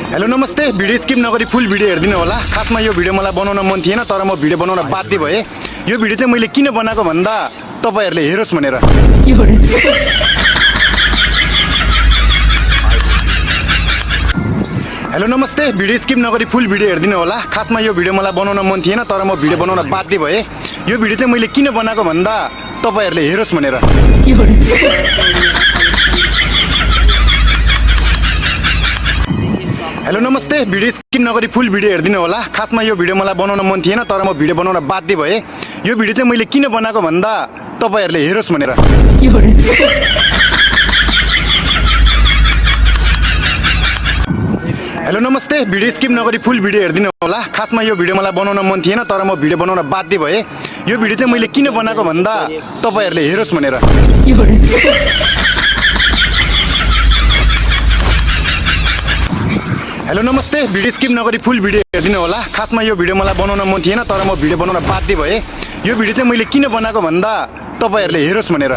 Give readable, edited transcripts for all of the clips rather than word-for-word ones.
Hello नमस्ते video skip नगरी फुल video हेर्दिनु होला। खासमा यो भिडियो मलाई बनाउन मन थिएन तर म भिडियो बनाउन बाध्य भए। यो भिडियो चाहिँ मैले किन बनाएको भन्दा तपाईहरुले हेरोस् भनेर। हेलो नमस्ते भिडियो स्किप नगरी फुल भिडियो हेर्दिनु होला। खासमा यो भिडियो मलाई बनाउन मन थिएन तर म भिडियो बनाउन बाध्य भए। यो भिडियो चाहिँ मैले किन बनाएको भन्दा तपाईहरुले हेरोस् भनेर। हेलो नमस्ते भिडियो स्किप नगरी फुल भिडियो हेर्दिनु होला। खासमा यो भिडियो मलाई बनाउन मन थिएन तर म भिडियो बनाउन बाध्य भए। यो भिडियो चाहिँ मैले किन बनाएको भन्दा तपाईहरुले हेरोस् भनेर। हेलो नमस्ते भिडियो स्किप नगरी फुल भिडियो हेर्दिनु होला। खासमा यो भिडियो मलाई बनाउन मन थिएन तर म भिडियो बनाउन बाध्य भए। यो भिडियो चाहिँ मैले किन बनाएको भन्दा तपाईहरुले हेरोस् भनेर। हेलो नमस्ते भिडियो स्किप नगरी फुल भिडियो हेर्दिनु होला। खासमा यो भिडियो मलाई बनाउन मन थिएन तर म भिडियो बनाउन बाध्य भए। यो भिडियो चाहिँ मैले किन बनाएको भन्दा तपाईहरुले हेरोस् भनेर।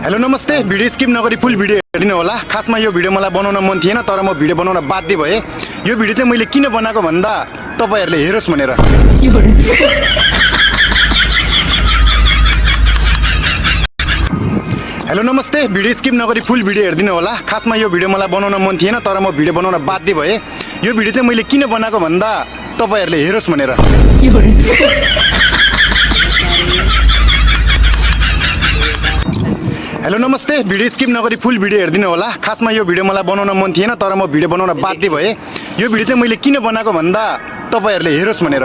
हेलो नमस्ते भिडियो स्किप नगरी फुल भिडियो हेर्दिनु होला। खासमा यो भिडियो मलाई बनाउन मन थिएन तर म भिडियो बनाउन बाध्य भए। यो भिडियो चाहिँ मैले किन बनाएको भन्दा तपाईहरुले हेरोस् भनेर। हेलो नमस्ते भिडियो स्किप नगरी फुल भिडियो हेर्दिनु होला। खासमा यो भिडियो मलाई बनाउन मन थिएन तर म भिडियो बनाउन बाध्य भए। यो भिडियो चाहिँ मैले किन बनाएको भन्दा तपाईहरुले हेरोस् भनेर। हेलो नमस्ते भिडियो स्किप नगरी फुल भिडियो हेर्दिनु होला। खासमा यो भिडियो मलाई बनाउन मन थिएन तर म भिडियो बनाउन बाध्य भए। यो भिडियो चाहिँ मैले किन बनाएको भन्दा तपाईहरुले हेरोस् भनेर।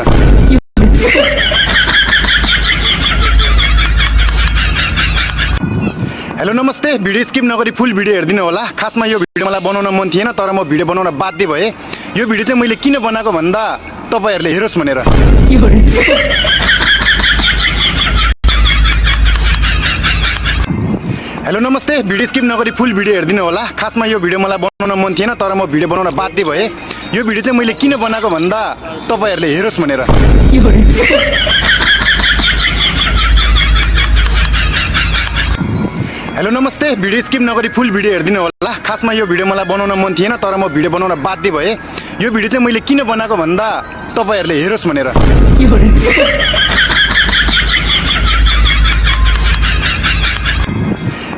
हेलो नमस्ते भिडियो स्किप नगरी फुल भिडियो हेर्दिनु होला। खासमा यो भिडियो मलाई बनाउन मन थिएन तर म भिडियो बनाउन बाध्य भए। यो भिडियो चाहिँ मैले किन बनाएको भन्दा तपाईहरुले हेरोस् भनेर। हेलो नमस्ते भिडियो स्किप नगरी फुल भिडियो हेर्दिनु होला। खासमा यो भिडियो मलाई बनाउन मन थिएन तर म भिडियो बनाउन बाध्य भए। यो भिडियो चाहिँ मैले किन बनाएको भन्दा तपाईहरुले हेरोस् भनेर। हेलो नमस्ते भिडियो स्किप नगरी फुल भिडियो हेर्दिनु होला। खासमा यो भिडियो मलाई बनाउन मन थिएन तर म भिडियो बनाउन बाध्य भए। यो भिडियो चाहिँ मैले किन बनाएको भन्दा तपाईहरुले हेरोस् भनेर।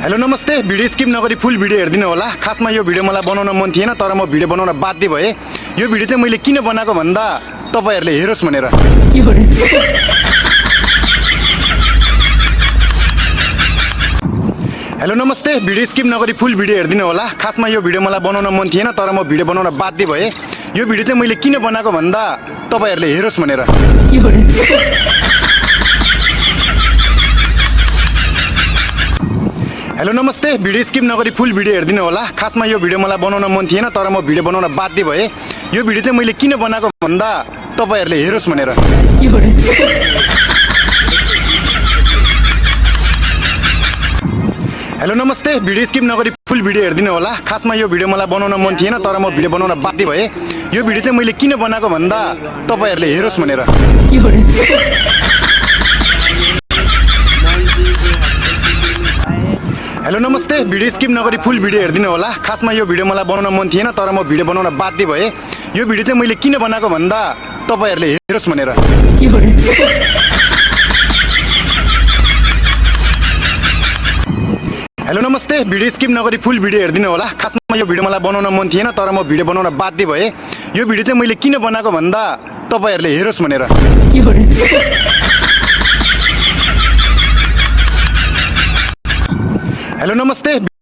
हेलो नमस्ते भिडियो स्किप नगरी फुल भिडियो हेर्दिनु होला। खासमा यो भिडियो मलाई बनाउन मन थिएन तर म भिडियो बनाउन बाध्य भए। यो भिडियो चाहिँ मैले किन बनाएको भन्दा तपाईहरुले हेरोस् भनेर। हेलो नमस्ते भिडियो स्किप नगरी फुल भिडियो हेर्दिनु होला। खासमा यो भिडियो मलाई बनाउन मन थिएन तर म भिडियो बनाउन बाध्य भए। यो भिडियो चाहिँ मैले किन बनाएको भन्दा तपाईहरुले हेरोस् भनेर। हेलो नमस्ते भिडियो स्किप नगरी फुल भिडियो हेर्दिनु होला। खासमा यो भिडियो मलाई बनाउन मन थिएन तर म भिडियो बनाउन बाध्य भए। यो भिडियो चाहिँ मैले किन बनाएको भन्दा तपाईहरुले हेरोस् भनेर। हेलो नमस्ते भिडियो स्किप नगरी फुल भिडियो हेर्दिनु होला। खासमा यो भिडियो मलाई बनाउन मन थिएन तर म भिडियो बनाउन बाध्य भए। यो भिडियो चाहिँ मैले किन बनाएको भन्दा तपाईहरुले हेरोस् भनेर। हेलो नमस्ते भिडियो स्किप नगरी फुल भिडियो हेर्दिनु होला। खासमा यो भिडियो मलाई बनाउन मन थिएन तर म भिडियो बनाउन बाध्य भए। यो भिडियो चाहिँ मैले किन बनाएको भन्दा तपाईहरुले हेरोस् भनेर। हेलो नमस्ते भिडियो स्किप नगरी फुल भिडियो हेर्दिनु होला। खासमा यो भिडियो मलाई बनाउन मन थिएन तर म भिडियो बनाउन बाध्य भए। यो भिडियो चाहिँ मैले किन बनाएको भन्दा तपाईहरुले हेरोस् भनेर। हेलो नमस्ते